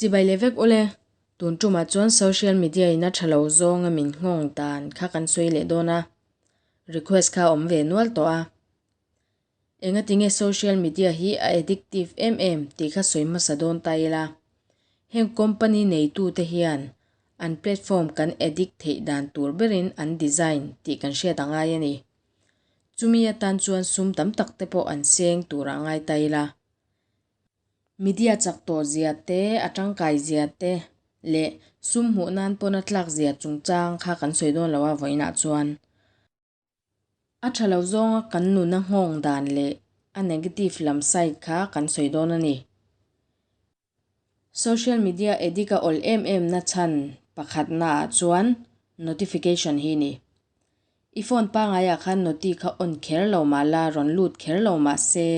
Chibai leh vek ule, tun tumah chuan social media in a tha lo zawnga min nghawng dan kha kan sawi leh dawn a, request kha a awm ve nual tawh a. Engatinge social media hi a addictive em em tih kha sawi hmasa dawn ta ila. Heng company neitute hian an platform kan addict theih dan tur berin an design tih kan hriat a ngai a ni. Chumi atan chuan sum tam tak te pawh an seng turah ngai ta ila. Media chak tawh zia te, a tangkai zia te leh sum hmuh nan pawn a tlak zia chungchang kha kan sawi dawn lo a vawiinah chuan. A tha lo zawnga kan nuna nghawng dan leh a negative lam side kha kan sawi dawn a ni. Social media addict a awl em em na chhan pakhatna ah chuan notification hi ni. I phone pangai ah khan noti kha on kher lo mah la, rawn lut kher lo mah se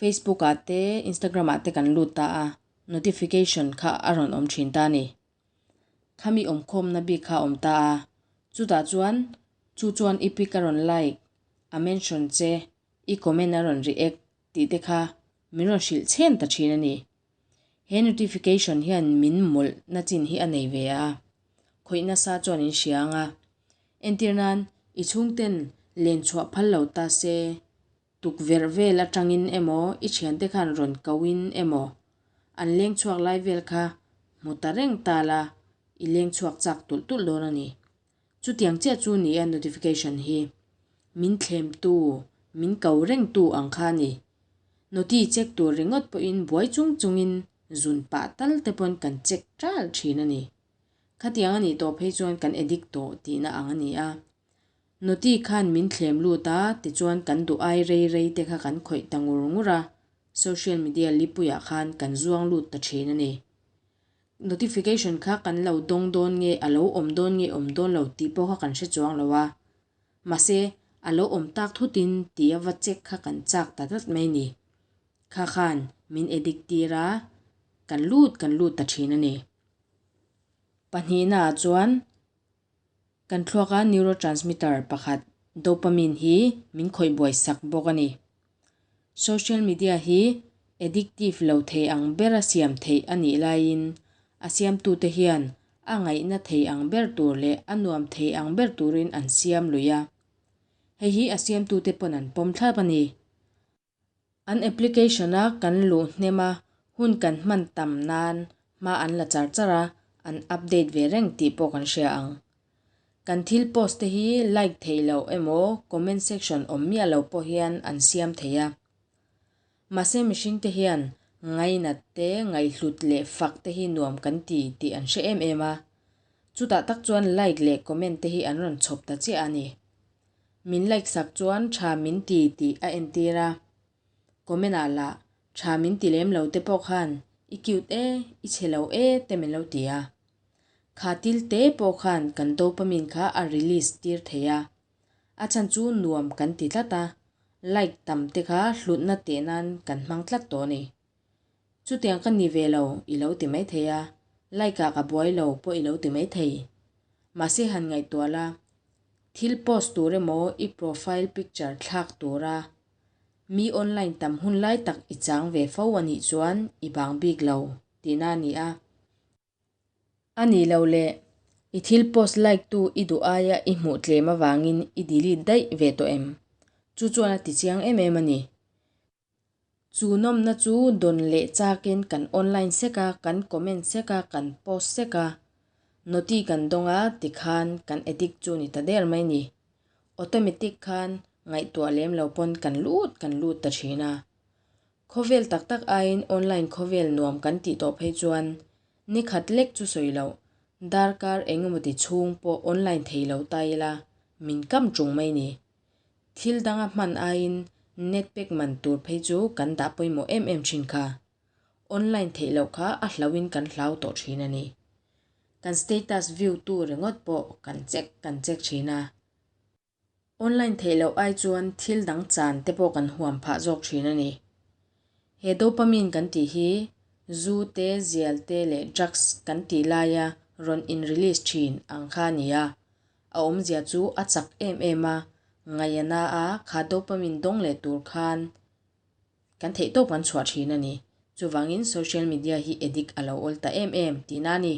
Facebook ah te Instagram ah te kan lut ta a, notification kha a rawn awm thin ta a ni. Khami awmkhawmna bik kha a awm ta a, chutah chuan chu chuan i pic a rawn like, a mention che, i comment a rawn react tih te kha min rawn hrilh chhen ta thin a ni. He notification hian min mawlh na chin hi a nei ve a, khawih nasa chuan in hria ang a. Entir nan, i chhungten len chhuah phal lo ta se, tukverh vel atangin emaw i thiante khan rawn koin emaw an leng chhuak lai vel kha hmu ta reng ta la, i leng chhuak chak tulh tulh dawn a ni. Chutiang chiah chu ni a notification hi. Min thlemtu, min ko rengtu ang kha a ni. Noti check tur ringawt pawhin buai chung chungin zun pah tal te pawn kan check ṭal ṭhin a ni. Khatiang a nih tawh phei chuan kan addict tawh tihna ang a ni a. Noti khan min thlem lut a, tichuan kan duh ai rei rei te kha kan khawih ta ngur ngur a, social media lipuiah khan kan zuang lut ta ṭhin a ni. Notification kha kan lo dawng dawn nge, a lo awm dawn nge awm dawn lo tih pawh kha kan hre chuang lo a. Mahse, a lo awm tak thutin tih a va check kha kan chak ta tlat mai ni. Kha khan min addict tir a, kan lut kan lut ta thin a ni. Pahnihnaah chuan kan thluaka neurotransmitter pakhat dopamine hi min khawih buai sak bawk a ni. Social media hi addictive lo thei ang bera siam theih a nih laiin a siamtute hian a ngaihna thei ang ber tur leh a nuam thei ang ber turin an siam lui a. Hei hi a siamtute pawn an pawm thlap a ni. An application-a kan luh hnem a, hun kan hman tam nan hma an la char char a, an update ve reng tih pawh kan hria ang. Kan thil post te hi like theih loh emaw comment section awm miah lo pawh hian an siam thei a. Mahse mihring te hian ngainat te, ngaihhlut leh fak te hi nuam kan ti tih an hre em em a. Chutah tak chuan like leh comment te hi an rawn chhawp ta chiah a ni. Min like sak chuan tha min ti tih a entir a. Comment ah lah tha min ti lem lo te pawh khan i cute e, i chhe lo e te min lo ti a. Kha til te pawh khan kan dopamine kha a release tir thei a. A chhan chu nuam kan ti tlat a, like tam te kha hlutna teh nan kan hmang tlat tawh a ni. Chutiang ka ni ve lo i lo ti mai thei a, like ah ka buai lo pawh i lo ti mai thei. Mahse han ngaihtuah la, thil post tur emaw i profile picture thlak tura mi online tam hun lai tak i chang ve fo a nih chuan i bang bik lo tihna a ni a. A nih loh le, i thil post like tu i duh aia i hmuh tlem avangin i delete daih ve tawh em? Chu chuan a ti chiang em em a ni. Chu nawmna chu dawn leh chakin kan online sek a, kan comment sek a, kan post sek a, noti kan dawng a tikhan kan addict chu ni ta der mai ni. Automatic khan ngaihtuah lem lo pawn kan lut kan lut ta thin a. Khawvel tak tak aiin online khawvel nuam kan tih tawh phei chuan ni khat lek chu sawi loh, darkar engemawti chhung pawh online thei lo ta ila min kam tung mai ni. Thil danga hman aiin net pack man tur phei chu kan dah pawimawh em em thin kha. Online theih loh kha a hlauhin kan hlau tawh thin a ni. Kan status view tu ringawt pawh kan check kan check thin a. Online theih loh ai chuan thil dang chan te pawh kan huam phah zawk thin a ni. He dopamine kan tih hi zu te, zial te leh drugs kan tih laia rawn in release thin ang kha a ni a. A awmzia chu a chak em em a, ngaihana a kha dopamine dawng leh tur khan kan theihtawp kan chhuah thin a ni. Chuvangin social media hi addict a lo awl ta em em tihna a ni.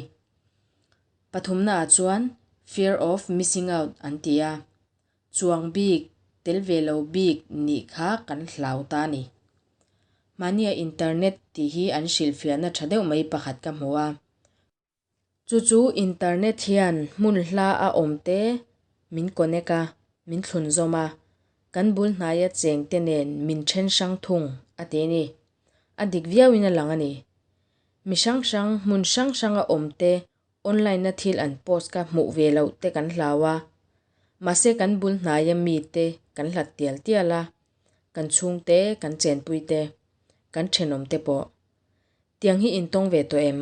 Pathumnaah chuan fear of missing out an ti a, chuang bik, tel ve lo bik nih kha kan hlau ta a ni. Mahnia internet tih hi an hrilhfiahna tha deuh mai pakhat ka hmu a. Chu chu internet hian hmun hla a awm te min connect a, min thlun zawm a, kan bul hnaia cheng te nen min then hrang thung a ti a ni. A dik viauin a lang a ni. Mi hrang hrang hmun hrang hranga awm te online a thil an post kha hmuh ve loh te kan hlau a, mahse kan bul hnaia mi te kan hlat tial tial a, kan chhungte, kan chenpui te, kan thenawm te pawh. Tiang hi intawng ve tawh em?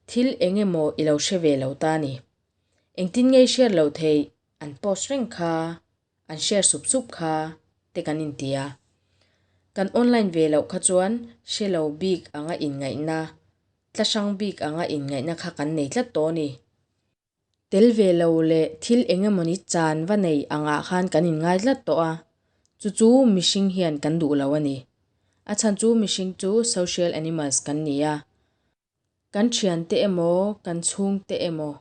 Thil eng emaw i lo hre ve lo ta ni. Engtin nge i hriat loh theih? An post reng kha, an share sup sup kha te kan inti a. Kan online ve loh kha chuan hre lo bik anga inngaihna, tla hrang bik anga inngaihna kha kan nei tlat tawh a ni. Tel ve lo leh thil eng emawni chan va nei angah khan kan inngai tlat tawh a, chu chu mihring hian kan duh lo a ni. A chhan chu mihring chu social animals kan ni a, kan thiante emaw kan chhungte emaw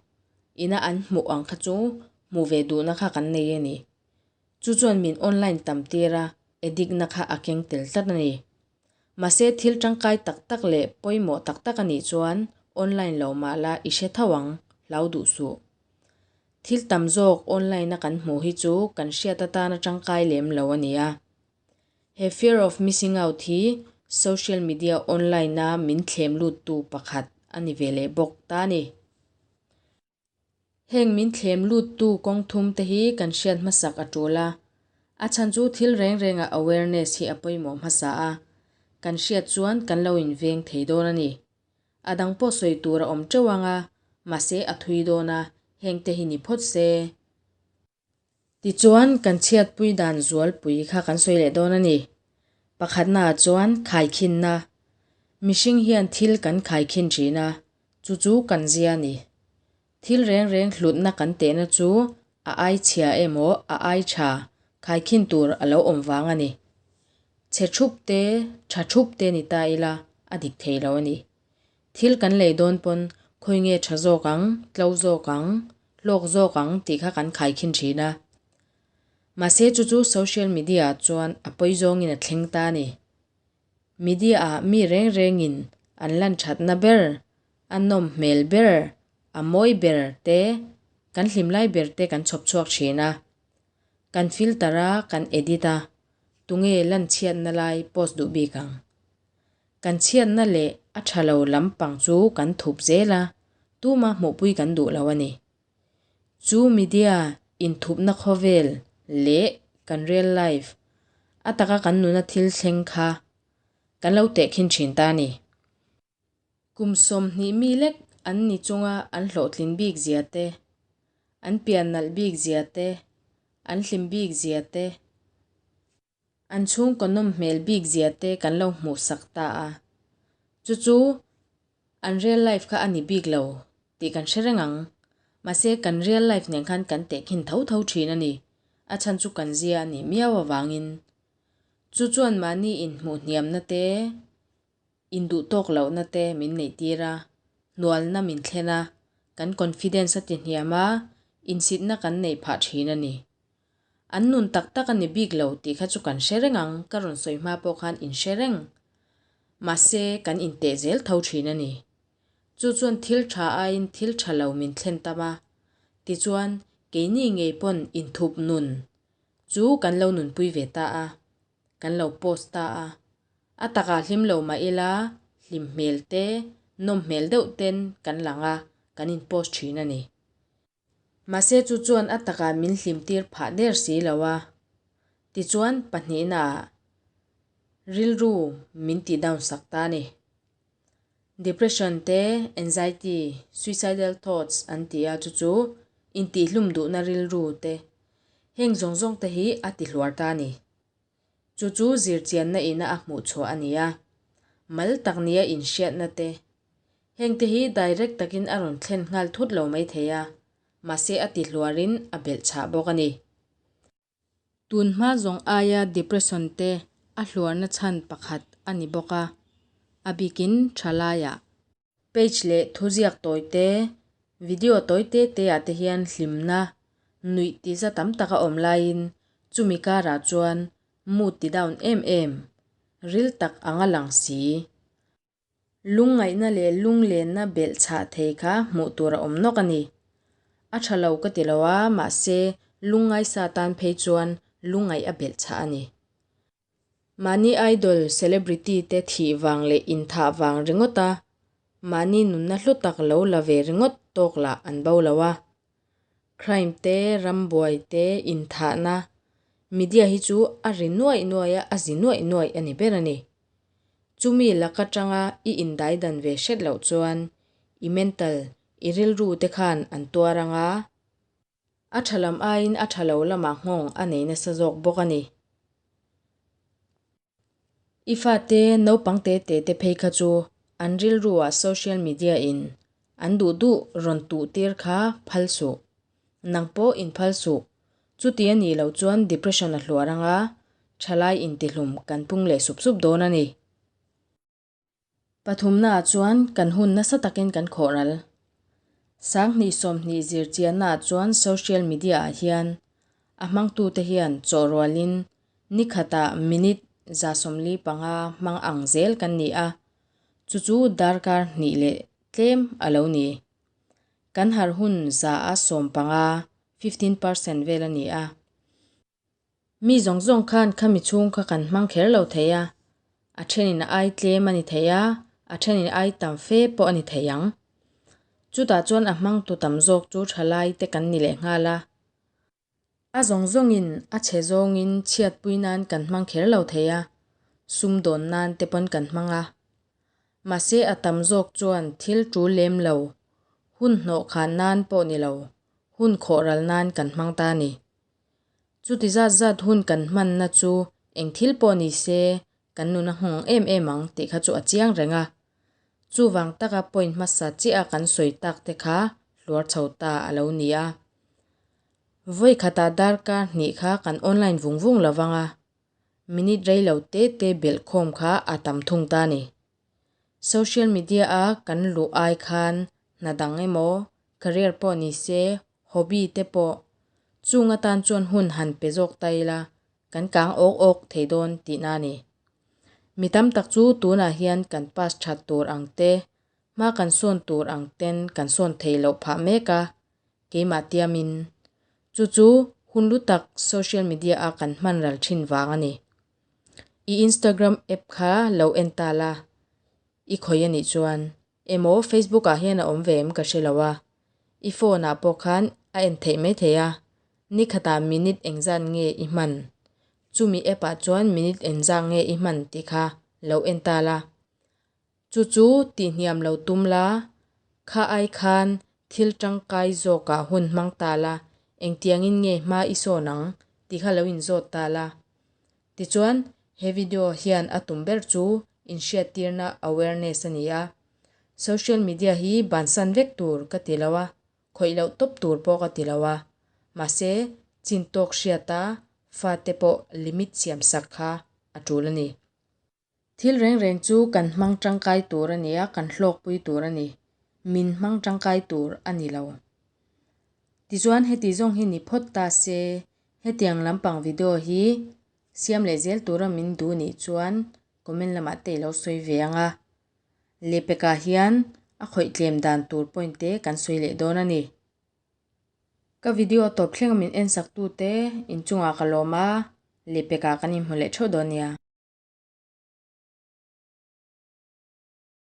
ina an hmuh ang kha chu hmuh ve duhna kha kan nei a ni. Chu chuan min online tam tir a, addict na kha a keng tel tlat a ni. Mahse thil tangkai tak tak leh pawimawh tak tak a nih chuan online lo mah la i hre tho ang, hlau duh suh. Thil tam zawk online a kan hmuh hi chu kan hriat atana tangkai lem lo a ni a. He fear of missing out hi social media online a min thlem luttu pakhat a ni ve leh bawk ta a ni. Heng min thlem luttu kawng thum te hi kan hriat hmasak a tul a, a chhan chu thil reng rengah awareness hi a pawimawh hmasa a, kan hriat chuan kan lo inveng thei dawn a ni. A dang pawh sawi tur a awm teuh ang a, mahse a thui dawn a, heng te hi ni phawt se. Tichuan, kan chhiatpui dan zualpui kha kan sawi leh dawn a ni. Pakhatnaah chuan khaikhinna. Mihring hian thil kan khaikhin thin a, chu chu kan zia a ni. Thil reng reng hlutna kan tehna chu a ai chhia emaw a ai tha khaikhin tur a lo awm vang a ni. Chhe thup te, tha thup te ni ta ila a dik thei lo a ni. Thil kan lei dawn pawn khawi nge tha zawk ang, tlo zawk ang, hlawk zawk ang tih kha kan khaikhin thin a. Mahse chu chu social media ah chuan a pawi zawngin a thleng ta a ni. Media ah mi reng rengin an lan thatna ber, a nawm hmel ber, a mawi ber te, kan hlim lai ber te kan chhawp chhuak thin a. Kan filter a, kan edit a, tunge lan chhiatna lai post duh bik ang. Kan chhiatna leh a tha lo lampang chu kan thup zel a, tuma hmuhpui kan duh lo a ni. Chu media inthupna khawvel leh kan real life, a taka kan nuna thil thleng kha kan lo tehkhin thin ta a ni. Kum 20 mi lek an ni chunga an hlawhtlin bik zia te, an pian nalh bik zia te, an hlim bik zia te, An chhungkaw nawm hmel bik zia te kan lo hmuh sak ta a, chu chu an real life kha a ni bik lo tih kan hre reng ang. Mahse kan real life nen khan kan tehkhin tho tho thin a ni, a chhan chu kan zia a nih miau avangin. Chu chuan mahni inhmuh hniamna te, induh tawk lohna te min neih tir a, hnualna min thlen a, kan confidence a ti hniam a, insitna kan neih phah thin a ni. An nun tak tak a ni bik lo tih kha chu kan hre reng ang, ka rawn sawi hma pawh khan in hre reng. Mahse, kan inteh zel tho thin a ni. Chu chuan thil tha aiin thil tha lo min thlen tam a, tichuan keini ngei pawn inthup nun chu kan lo nunpui ve ta a, kan lo post ta a. A takah hlim lo mah ila, hlim hmel te, nawm hmel deuh ten kan lang a, kan in post thin a ni. Mahse chu chuan a takah min hlim tir phah der si lo a. Tichuan pahnihna ah rilru min tih down sak ta a ni. Depression te, anxiety, suicidal thoughts an ti a chu chu intihhlum duhna rilru te, heng zawng zawng te hi a ti hluar ta a ni. Chu chu zirchianna ina a hmuh chhuah a ni a, mal tak nia inhriatna te. Hengte hi direct takin a rawn thlen nghal thut lo mai thei a, mahse a ti hluarin a belh chhah bawk a ni. Tun hma zawng aia depression te a hluarna chhan pakhat a ni bawk a. A bikin thalaiah. Page leh thuziak tawi te, video tawi te te ah te hian hlimna, nuih tiza tam tak a awm laiin chumi karah chuan mood ti down em em, ril tak anga lang si. Lungngaihna leh lunglenna belh chhah thei kha hmuh tur a awm nawk a ni. A tha lo ka ti lo a, mahse lungngaisa tan phei chuan lungngaih a belh chhah a ni. Mahni idol celebrity te thih vang leh inthah vang ringawt a, mahni nunna hlu tak lo la ve ringawt tawk lah an bo lo a. Crime te, rambuai te, inthahna, media hi chu a ri nuaih nuaih a, a zi nuaih nuaih a ni ber a ni. Chumi lak atanga i indaidan ve hret loh chuan i mental, i rilru te khan an tuar ang a. A tha lam aiin a tha lo lamah nghawng a nei nasa zawk bawk a ni. I fate naupang te te te phei kha chu an rilruah social media in an duh duh rawn tuh tir kha phal suh. Nang pawh in phal suh. Chuti a nih loh chuan depression a hluar anga thalai intihlum kan pung leh sup sup dawn a ni. Pathumnaah chuan kan hun nasa takin kan khawh ral. Sanghnih 20 zirchiannaah chuan social media-ah hian a hmangtute hian chawhrualin ni khatah minute 45 hmang ang zel kan ni a, chu chu darkar hnih leh tlem a lo ni. Kan harh hun 15%, 15%, vel a ni a. Mi zawng zawng khan khami chhung kha kan hmang kher lo thei a, a thenin a ai tlem a ni thei a, a thenin ai tam fe pawh a ni thei ang. Chutah chuan a hmangtu tam zawk chu thalai te kan ni leh nghal a. A zawng zawngin a chhe zawngin chhiatpui nan kan hmang kher lo thei a, sumdawn nan te pawn kan hmang a. Mahse a tam zawk chuan thil tul lem lo, hun hnawh khan nan pawh ni lo, hun khawh ral nan kan hmang ta a ni. Chuti zat zat hun kan hmanna chu eng thil pawh ni se kan nun a nghawng em em ang tih kha chu a chiang reng a. Chuvang taka point hmasa chiah a kan sawi tak te kha hluar chho ta a lo ni a. Vawi khatah darkar hnih kha kan online vung vung lo vang a, minute rei lo te te belh khawm kha a tam thung ta a ni. Social media a kan luh ai khan hna dang emaw, career pawh ni se, hobby te pawh chung atan chuan hun han pe zawk ta ila kan kang awk awk thei dawn tihna a ni. Mi tam tak chu tunah hian kan pass that tur ang te, hma kan sawn tur ang ten kan sawn thei loh phah mek a, keimah tiamin. Chu chu hun lu tak social media a kan hman ral thin vang a ni. I Instagram app kha lo en ta la, i khawih a nih chuan emaw Facebook ah hian a awm ve em ka hre lo a, i phone ah pawh khan a en theih mai thei a, ni khatah minute engzat nge i hman, chumi app ah chuan minute engzat nge i hman tih kha lo en ta la. Chu chu tihhniam lo tum la, kha ai khan thil tangkai zawkah hun hmang ta la, engtiangin nge hma i sawn ang tih kha lo inzawt ta la. Tichuan, he video hian a tum ber chu inhriattirna awareness a ni a. Social media hi bansan vek tur ka ti lo a, khawih loh tawp tur pawh ka ti lo a. Mahse, chin tawk hriata fate pawh limit siamsak kha a tul a ni. Thil reng reng chu kan hmang tangkai tur a ni a, kan hlawkpui tur a ni. Min hmang tangkai tur a ni lo. Tichuan heti zawng hi ni phawt ta se, hetiang lampang video hi siam leh zel tura min duh nih chuan comment lamah te i lo sawi ve ang a. Lehpekah hian a khawih tlem dan tur point te kan sawi leh dawn a ni. Ka video tawp thleng min en sak tute inchungah ka lawm a, lehpekah kan inhmu leh theuh dawn nia.